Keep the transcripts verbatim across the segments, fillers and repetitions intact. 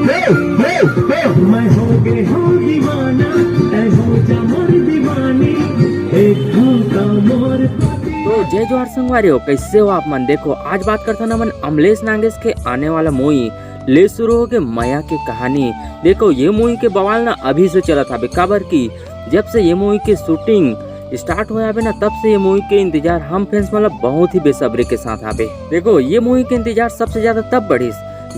मैं हो गए हूँ दीवाना, ऐ हो जा मोर दीवानी, एक घूंटा मोर पति। तो जय जोहार संगवारी हो, कैसे हो आप मन? देखो, आज बात करथन हमन अमलेश नागेश के आने वाला मूवी ले सुरू होगे मया के कहानी। देखो, ये मूवी के बवाल ना अभी से चलत हावे, काबर कि जब से ये मूवी के शूटिंग स्टार्ट होय हावे ना, तब से ये मूवी के इंतजार हम फैंस मन ला बहुत ही बेसब्री के साथ हावे। देखो, ये मूवी के इंतजार सबसे ज्यादा तब बढ़िस,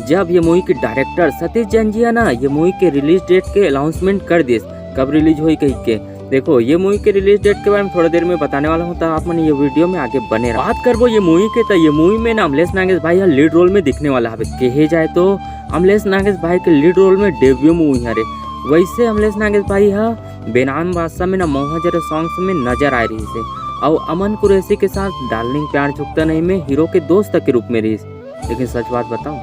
जब ये मूवी के डायरेक्टर सतीश जैन जी है ना, ये मूवी के रिलीज डेट के अनाउंसमेंट कर दिस, कब रिलीज होई कही के। देखो, ये मूवी के रिलीज डेट के बारे में थोड़ा देर में बताने वाला हूँ, तो आप मन ये वीडियो में आगे बने रहो। बात करबो ये मूवी के, तो ये मूवी में ना अमलेश नागेश भाई ह लीड रोल में दिखने वाला हवे। कहे जाए तो अमलेश नागेश भाई के लीड रोल में डेब्यू मूवी हरे। वैसे अमलेश नागेश भाई ह बेनाम बादशाह में ना मौहा जरे सॉन्ग्स में नजर आए रहिस हे, अउ अमन कुरैशी के साथ डार्लिंग प्यार झुकता नहीं में हीरो के दोस्त के रूप में रहिस। लेकिन सच बात बताऊं,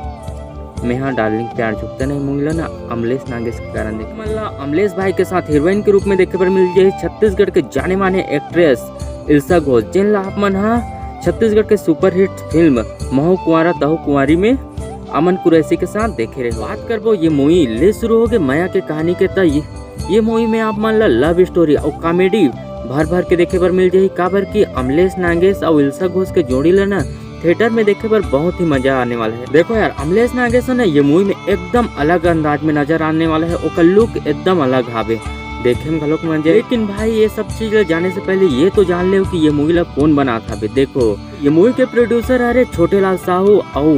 मैं हाँ डार्लिंग प्यार झुकता नहीं मूवी ला ना अमलेश नागेश के कारण देखे। मन ला अमलेश भाई के साथ हीरोइन के रूप में देखे बर मिल जाही छत्तीसगढ़ के जाने माने एक्ट्रेस इल्सा घोष, जिन ला आप मन हा छत्तीसगढ़ के सुपरहिट फिल्म महू कुंवारा तहू कुंवारी में अमन कुरैशी के साथ देखे रहे। बात करबो ये मूवी ले सुरू होगे मया के कहानी के, त ये, ये मूवी में आप मन ला लव स्टोरी अउ कॉमेडी भर भर के देखे बर मिल जाही, काबर कि अमलेश नागेश अउ इल्सा घोष के जोड़ी ला ना थिएटर में देखे बर बहुत ही मजा आने वाला है। देखो यार, अमलेश नागेश है ना, ये मूवी में एकदम अलग अंदाज में नजर आने वाला है। ओकर लुक एकदम अलग हावे, देखे में घलोक मजा। लेकिन भाई, ये सब चीज ला जाने से पहले ये तो जान लेव कि ये मूवी ला कौन बनात हावे। देखो, ये मूवी के प्रोड्यूसर हरे छोटे लाल साहू, अउ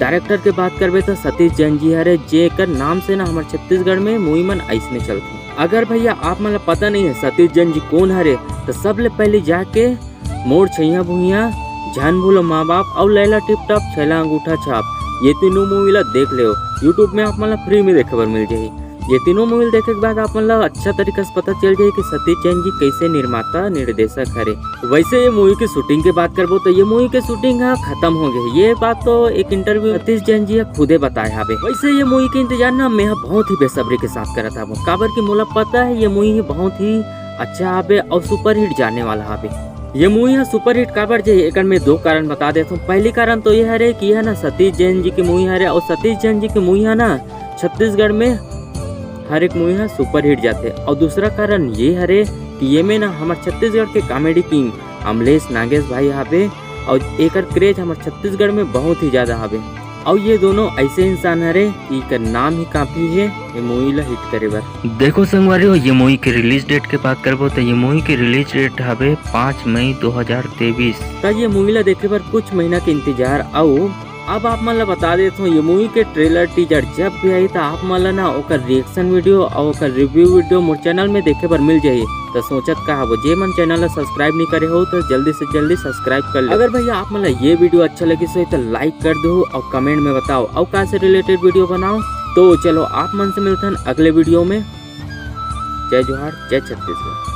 डायरेक्टर के बात करबे तो सतीश जैन जी हरे, जेकर नाम से ना हमर छत्तीसगढ़ में मूवी मन अइसने चलथे। अगर भैया आप मन ला पता नहीं है सतीश जैन जी कौन हरे, तो सबले पहले जाके मोर छैया भुइया, जान भूलो माँ बाप अउ लैला टिप टॉप, छैला अंगूठा छाप, ये तीनों मूवी ला देख लेव। YouTube में आप मन ला फ्री में देखे बर मिल जाही। ये तीनों मूवी देखे के बाद आप मन ला अच्छा तरीका से पता चल जाही कि सतीश जैन जी कैसे निर्माता निर्देशक हरे। वैसे ये मूवी की शूटिंग के बात करबो तो ये मूवी की शूटिंग हा खत्म हो गई। ये बात तो एक इंटरव्यू सतीश जैन जी हा खुदे बताए हावे। वैसे ये मूवी के इंतजार ना मैं हा बहुत ही बेसब्री के साथ करत हावों, काबर कि मोला पता है ये मूवी ही बहुत ही अच्छा हावे अउ सुपरहिट जाने वाला हावे। ये मूवी हा सुपरहिट काबर जाही, एकर मैं दो कारण बता देत हूँ। पहली कारण तो ये हरे कि यह ना सतीश जैन जी की मूवी हरे, अउ सतीश जैन जी की मूवी हा ना छत्तीसगढ़ में हर एक मूवी हा सुपरहिट जाथे। अउ दूसरा कारण ये हरे कि ये में ना हमर छत्तीसगढ़ के कॉमेडी किंग अमलेश नागेश भाई हावे, अउ एकर क्रेज हमर छत्तीसगढ़ में बहुत ही ज्यादा हावे। अउ ये दोनों ऐसे इंसान हरे कि एकर नाम ही काफी है ये मूवी ला हिट करे बर। देखो संगवारी हो, ये मूवी के रिलीज डेट के बात करबो तो ये मूवी के रिलीज डेट हवे पाँच मई दो हज़ार तेईस। त ये मूवी ला देखे बर कुछ महीना के इंतजार। अउ अब आप मन ला बता देत हूँ, ये मूवी के ट्रेलर टीजर जब भी आई त आप मन ला ना ओकर रिएक्शन वीडियो अउ ओकर रिव्यू वीडियो मोर चैनल में देखे बर मिल जाही। तो सोचत का हवो, जे मन चैनल ला सब्सक्राइब नहीं करे हो तो जल्दी से जल्दी सब्सक्राइब कर ले। अगर भैया आप मन ला ये वीडियो अच्छा लगिस होही तो लाइक कर दो अउ कमेंट में बताओ अउ का से रिलेटेड वीडियो बनाओ। तो चलो आप मन से मिलथन अगले वीडियो में। जय जोहार, जय छत्तीसगढ़।